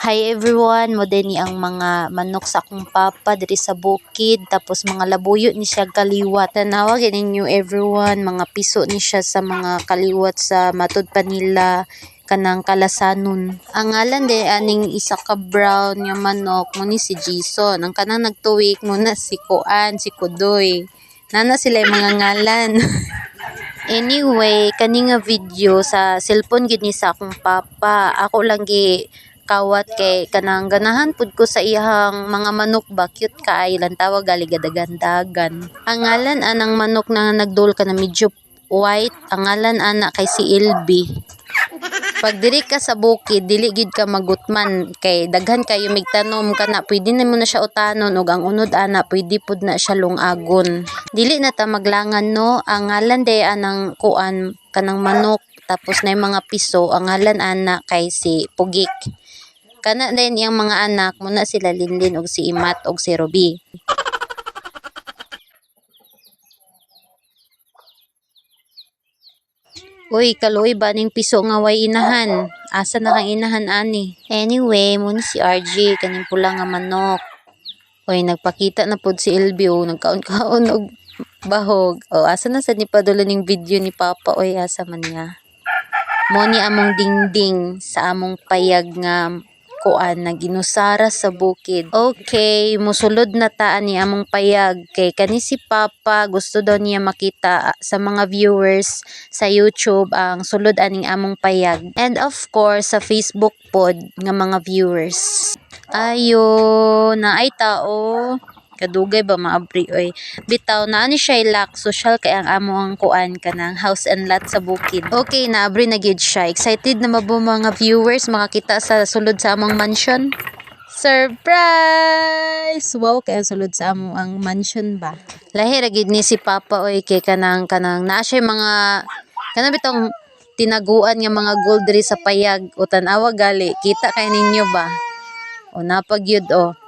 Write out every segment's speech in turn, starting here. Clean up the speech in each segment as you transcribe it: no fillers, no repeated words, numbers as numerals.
Hi everyone, mo ni ang mga manok sa akong papa diri sa bukid, tapos mga labuyo ni siya kaliwat. Tanawa gyud ninyo, everyone, mga piso ni siya sa mga kaliwat sa matud pa nila kanang kalasanon. Ang ngalan de aning isa ka brown nga manok mo ni si Jason. Ang kanang nagtuwik mo na si Kuan, si Kudoy. Nana sila yung mga ngalan. Anyway, kani nga video sa cellphone gid ni sa akong papa. Ako lang gi kawat kay kanang ganahan pud ko sa iyahang mga manok ba, cute kaayo, lantawa gali gadagan-dagan. Ang ngalan anang manok na nagdol ka na medyo white, ang ngalan ana kay si LB. Pag diri ka sa bukid, dili gid ka magutman kay daghan kayo migtanom kana, pwede na mo na siya utanon ug ang unod ana pwede pud na siya lungagon. Dili na ta maglangan, no. Ang ngalan day anang kuan kanang manok tapos na mga piso, ang ngalan ana kay si Pugik. Kana din iyang mga anak muna sila Linlin ug si Imat ug si Ruby. Uy, kaluoy ba ning piso nga way inahan? Asa na kang inahan ani? Anyway, mo ni si RJ kaning pula nga manok. Uy, nagpakita na pod si LB oh, nagkaon-kaon og bahog. O, asa na sad ni padula ning video ni Papa? Oy, asa man niya? Mo ni among dingding sa among payag nga kuan na ginusara sa bukid. Okay, musulod na ta ani among payag kay kani si Papa gusto daw niya makita sa mga viewers sa YouTube ang sulod aning among payag. And of course sa Facebook pod nga mga viewers. Ayo, naay tao. Kadugay ba maabri oy. Bitaw naa ni siya lock, social kay ang amo ang kuan kanang house and lot sa bukid. Okay, naabri na gyud siya. Excited na mabo mga viewers makakita sa sulod sa among mansion. Surprise! Wow, kay ang sulod sa amo ang mansion ba. Lahi ra gyud ni si Papa oy kay kanang naa siya mga kanang bitong tinaguan nga mga gold diri sa payag o tan-awa gali kita kay ninyo ba. O napag yun o.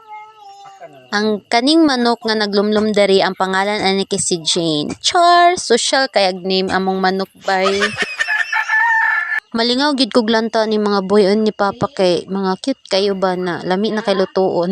Ang kaning manok nga naglumlum diri ang pangalan ani kay si Jane. Char, social kayag name among manok bay. Malingaw gid kog lantaw ni mga buhion ni Papa kay mga cute kayo ba na lami na kay lutuon.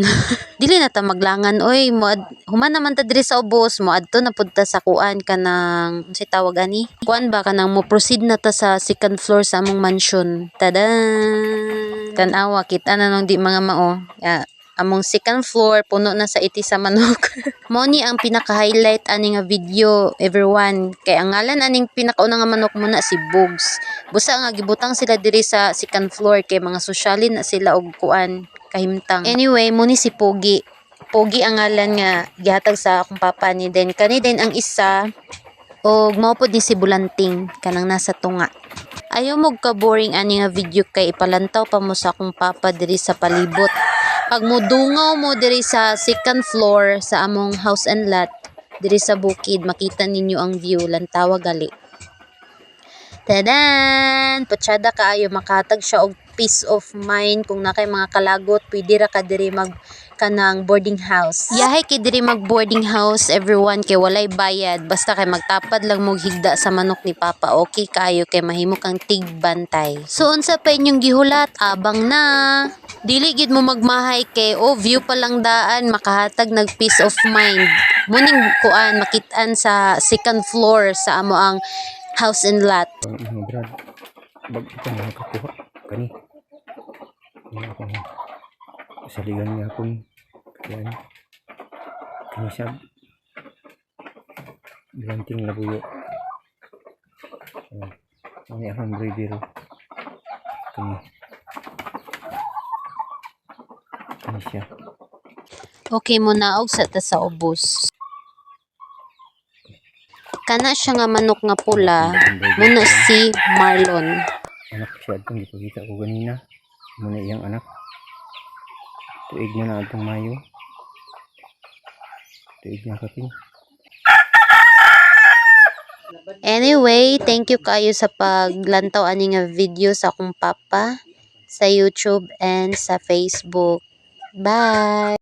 Dili na ta maglangan oy, moad human naman ta diri sa ubos, moadto na pud ta sa kuan kanang unsay tawag ani? Kuan ba kanang mo proceed na ta sa second floor sa among mansion. Tadan! Tan-awa kita na nung di mga mao. Ya, among second floor puno na sa iti sa manok. Mo ni ang pinaka-highlight ani nga video, everyone, kay ang ngalan aning pinakauna nga manok mo na si Bugs. Busa nga gibutang sila diri sa second floor kay mga sosyalin na sila og kuan kahimtang. Anyway, mo ni si Pogi. Pogi ang ngalan nga gihatag sa akong papa ni then kani din ang isa og mao pod ni si Bulanting kanang nasa tunga. Ayaw mo ka boring ani nga video kay ipalantaw pa mo sa akong papa diri sa palibot. Pag mudungaw mo diri sa second floor sa among house and lot diri sa bukid, makita ninyo ang view, lantawa gali. Tadan! Putsada kaayo, makahatag siya og peace of mind kung na kay mga kalagot, pwede ra ka diri mag kanang boarding house. Yahay kay diri mag boarding house, everyone, kay walay bayad basta kay magtapad lang mo higda sa manok ni Papa. Okay kaayo kay mahimo kang tigbantay. So unsa pa inyong gihulat? Abang na. Dili gid mo magmahay kay oh view pa lang daan makahatag nag peace of mind. Muning kuan makit-an sa second floor sa amo ang house and lot. Ang mga brad, bag ito nga nakakuha. Kani. Ini akong saligan nga akong yan. Kani siya. Bilanting labuyo. Ayan. Ini akong breeder. Kani. Kani siya. Okay mo na og sa ta sa ubos. Kana siya nga manok nga pula, muna si Marlon. Anak siya atong gipakita ko ganina. Muna iyang anak. Tuig na na atong Mayo. Tuig na kapin. Anyway, thank you kayo sa paglantaw ani nga video sa akong papa sa YouTube and sa Facebook. Bye!